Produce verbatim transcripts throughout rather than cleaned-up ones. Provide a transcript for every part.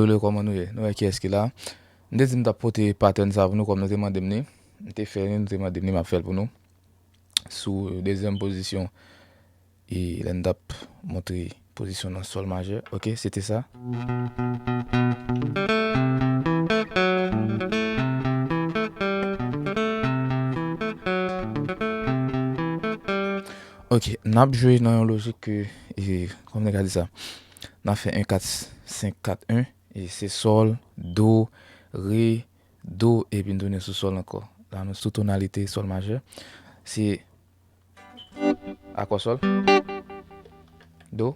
Hello, kòman nou ye? Nou wè kiyès ki la. M te di m t ap pote patèn sa pou nou, kòm nou te mande m li. M te fè li, nou te mande m li, m ap fè l pou nou. Sou dezyèm pozisyon. E lè n t ap montre pozisyon nan sòl majè. Ok, se te sa. Ok, n ap jwe nan yon lojik ke, e, kòman nèg la di sa? N ap fè en kat senk kat en, e se sòl, do, re, do, epi n tounen sou sòl ankò. La nou sou tonalite sòl majè. Se akò sòl. Do.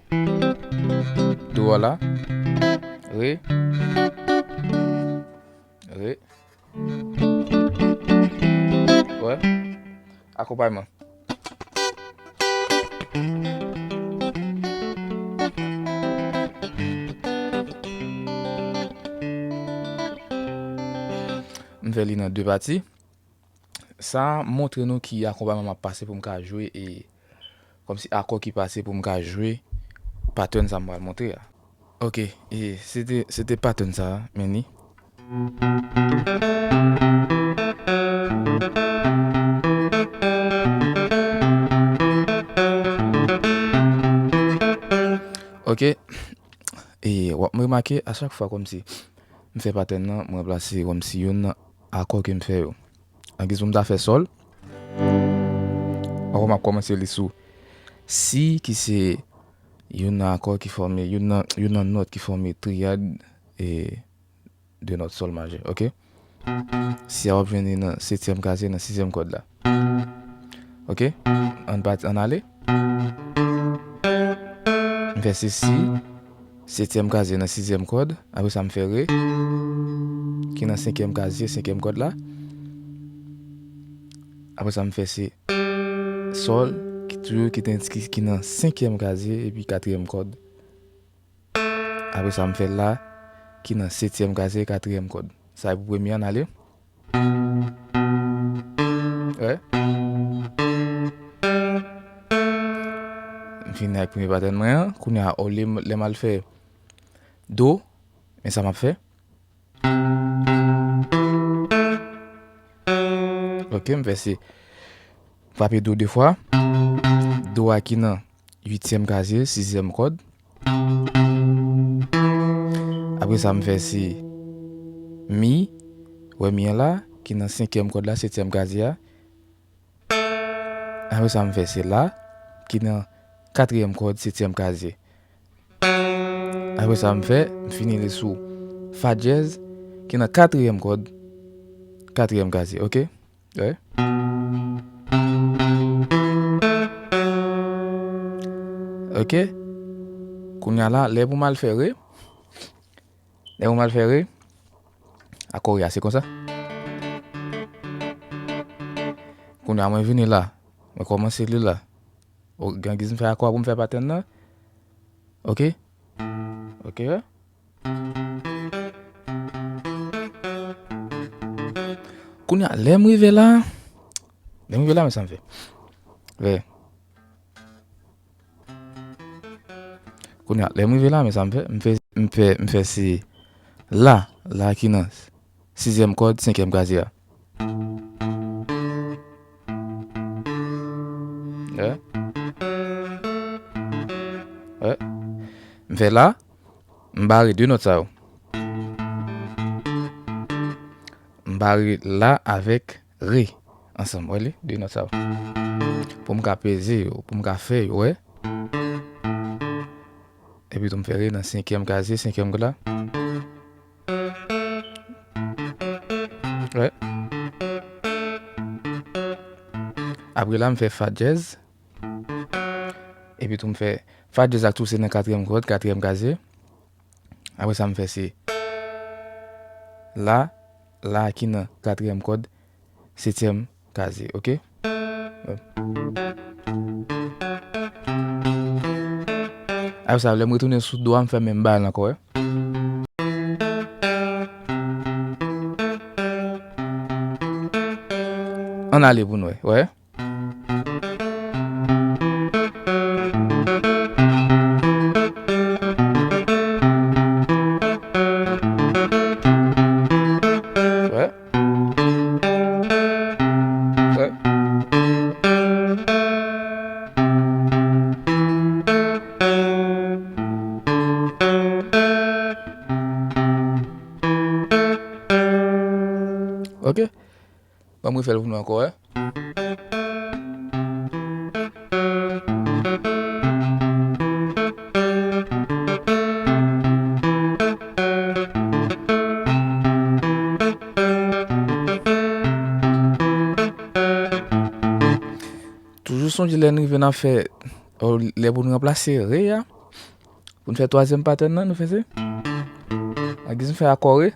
Do a la. Re. Re. Wè. Akonpayman. M fè li nan de pati. Sa montre nou ki akonpayman m ap pase pou m ka jwe e kòmsi akò ki pase pou m ka jwe patèn sa m pral montre a. Ok, e se te, se te patèn sa a, men li. Ok, e w ap remake a chak fwa kòmsi m fè patèn nan, m ranplase kòmsi youn nan akò ke m fè yo. Angiz pou m ta fè sòl. Ankò m ap kòmanse li sou si, ki se youn nan akò ki fòme, youn nan, youn nan nòt ki fòme triyad e de nòt sòl majè, ok? Si a w ap jwenn li nan setyèm kazye, nan sizyèm kòd la. Ok? Ann pati, ann ale. M fè se si, setyèm kazye nan sizyèm kòd. Apre sa, m fè re, ki nan senkyèm kazye, senkyèm kòd la. Apre sa, m fè se sòl, ki toujou ki, ki, ki nan senkyèm kazye epi katriyèm kòd. Apre sa, m fè la, ki nan setyèm kazye, katriyèm kòd. Sa e pou premye an, ale. Wè. M fini ak premye patèn mwen an. Kounye a, olye m, lè m al fè do, men sa m ap fè. Ok, m fè se frape do de fwa. Do a ki nan uityèm kazye, sizyèm kòd. Apre sa, m fè se mi, wè mi an la, ki nan senkyèm kòd la, setyèm kazye a. Apre sa, m fè se la, ki nan katriyèm kòd, setyèm kazye. Apre sa, m fè, m fini li sou fa dyèz, ki nan katriyèm kòd, katriyèm kazye, ok? Wè. Ok. Kounye a la, lè pou m al fè re. Lè pou m al fè re. Akò re a, se konsa. Kounye a, mwen vini la. Mwen kòmanse li la. O, gen giz m fè akò a pou m fè patèn nan. Ok. Ok, wè. Kounye a, lè m rive la, lè m rive la, men sa m fè. Vè. Kounye a, lè m rive la, men sa m fè. M fè, m fè, m fè se la, la ki nan sizyèm kòd, senkyèm kazye a. Wè. Wè. M fè la, m bare de nòt sa yo. M bare la avèk re ansanm, wè li, de nòt sa yo. Pou m ka peze yo, pou m ka fè yo, wè. Epi tou m fè re nan senkyèm kazye, senkyèm kòd la. Wè. Apre la, m fè fa dyèz. Epi tou m fè fa dyèz la tou se nan katriyèm kòd, katriyèm kazye. Apre sa, m fè se la, la ki nan katriyèm kòd, setyèm kazye, ok? Apre sa, lè m retounen sou do a, m fè menm bagay la ankò, wè. Ann ale pou n wè, wè. Wè. Ok? Ban m refè l pou nou ankò, wè. Toujou sonje lè n rive n ap fè, lè pou n ranplase re a, pou n fè twazyèm pattern nan, nou fè se. An giz m fè akò re.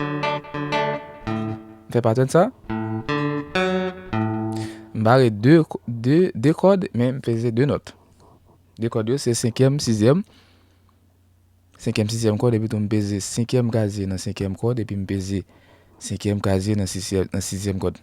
M fè pattern sa. M bare de, de, de kòd, men m peze de nòt. De kòd yo, se senkyèm, sizyèm. Senkyèm, sizyèm kòd, epi tou m peze senkyèm kazye nan senkyèm kòd, epi m peze senkyèm kazye nan sizyèm, nan sizyèm kòd.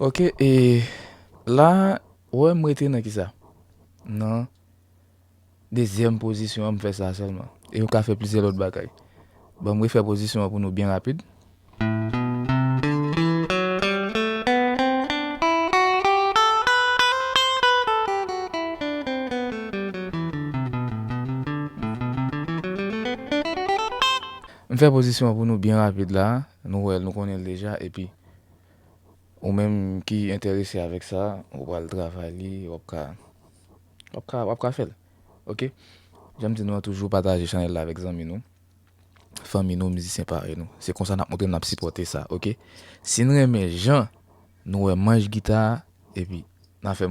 Ok, e la, wè m rete nan kisa? Nan dezyèm pozisyon an, m fè sa sèlman. E m ka fè plizyè lòt bagay. Ban m refè pozisyon an pou nou byen rapid. M fè pozisyon an pou nou byen rapid la. Nou wè l, nou konnen l deja, epi ou menm ki enterese avèk sa, ou pral travay li, w ap ka, w ap ka, w ap ka fè l. Ok? Jan m di nou an, toujou pataje chanèl la avèk zanmi nou, fanmi nou, mizisyen parèy nou. Se konsa n ap montre n ap sipòte sa, ok? Si n renmen jan nou wè manch gita a, epi n a fè m